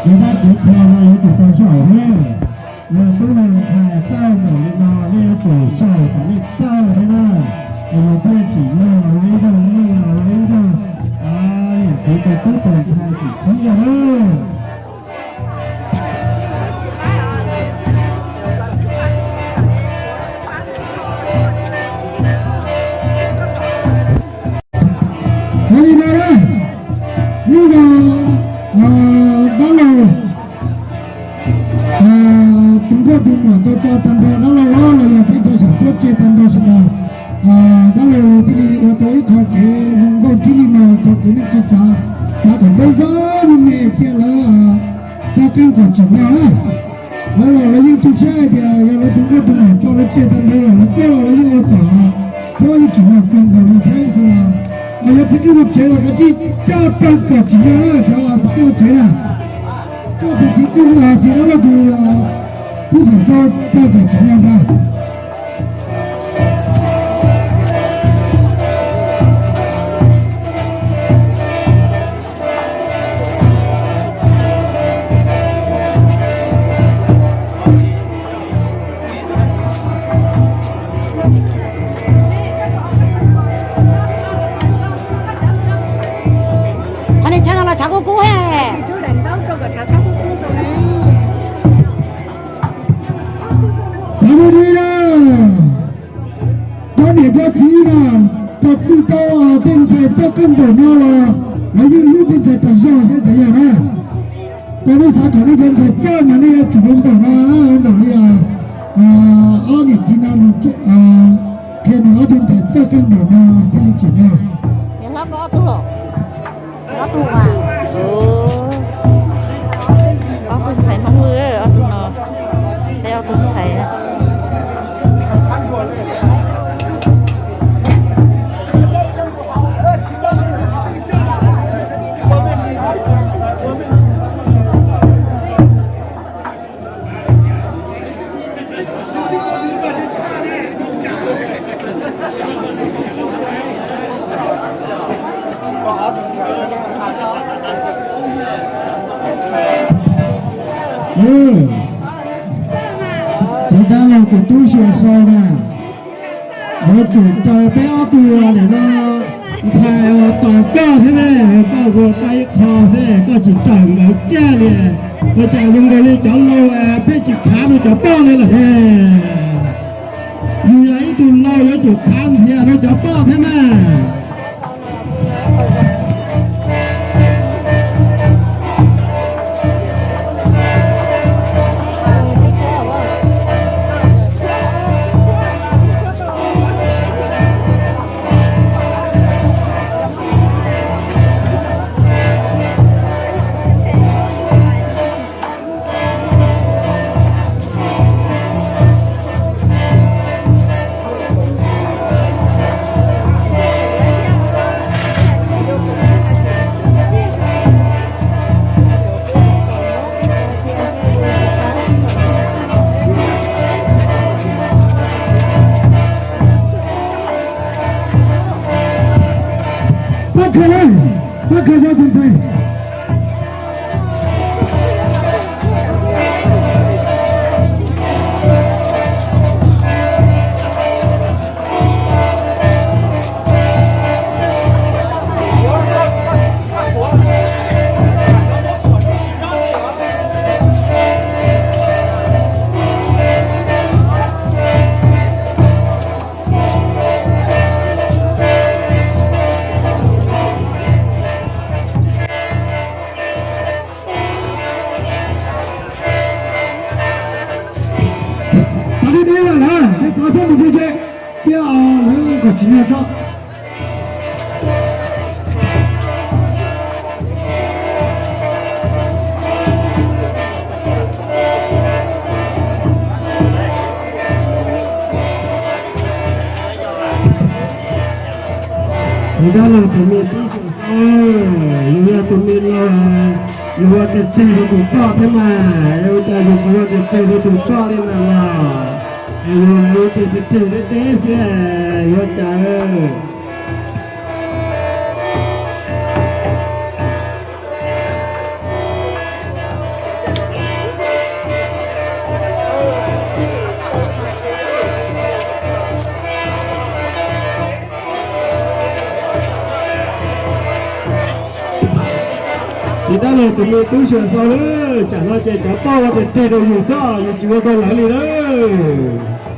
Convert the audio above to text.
Yog dab tsi qhia no yuav tsum tau sij hawm thiab. Yog tub neeg ntxhais txawj npaum li no nej yuav tsum sij hawm kom nej txawj thiab na. Es yog thiaj tsim nyog los ib zaug, ib zaug los ib zaug, yam txiv tus tub tus ntxhais tsim txiv yog na. Yog li no na, hnub no dab laug tus nkauj tus muam tau tso tag nrho dab laug los yog peb cov xyom huab tseg tag nrho sawv daws. Dab laug thiaj li ua tau ib qho kev zoo nkauj thiab li no tau kev neej tsa tsav, xav kom npeb zab me me thiab lawv tau qee kom tsim nyog na. Lawv los lawv yeej tu siab hais tias yog lawv tus nkauj tus muam tso lawv tseg tag nrho los lawv tuaj los lawv yeej ua kom tshuab yeej tsim nyog kawg nkaus li thiab. Yog txiv qeej hauv tsev los kav tsij coj pawg kom tsim nyog na, cov txiv qeej hauv tsev na, coj tus txiv qeej hauv tsev na, tus tub xam xaus pawg kom tsim nyog ntag. Qhov nej tshav no los tshav kub kub he. Xav li no, cov niam cov txiv na, tau txwj tau tej ntxhais txawj qeej npaum no los lawv yeej hlub tej ntxhais tas zog thiab cov yawg na. Tau nej xav kom nej cov ntxhais txawj mas nej yuav tsum ua npaum no, npaum li ob niam txiv no qhia nws ob tug ntxhais txawj qeej npaum no thiaj li tsim nyog. Ob tug mas, ob tug ntxhais Hmoob, ob tug no, peb ob tug ntxhais. Txiv dab laug tus tub Xyuas Xaus na, yuav tsum raws peb ob tug niam no ntxhais tos koj thiab ne, koj ua koj ib qho xwb koj tsis raws nkawd kiag li, ua cas zoo nkaus li cov laus pheej tsis khav rau cov poj li lawm ne. Yus yog ib tug laus yuav tsum khav ntxhias rau cov poj thiab mas. Pab khaws, pab khaws rau tus ntxhais. Tau li deb lawm na, nej txhob mus ntse ntse, cia lawv kom tsim nyog tso. Txiv dab laug tus me tub Xyuas Xaus, yus yog tus me laus, yus ua tseg tseg rau tus poj thiab mas, yog ua cas yus tsis ua tseg tseg rau tus poj li mas los, yus ua tseg tseg deb deb xwb, yus ua cas. Ces dab laug tus me tub sia xaus lawm, tsam no ces cov poj ua ris rau yus xwb, yus tsis ua rau lawv li lawm.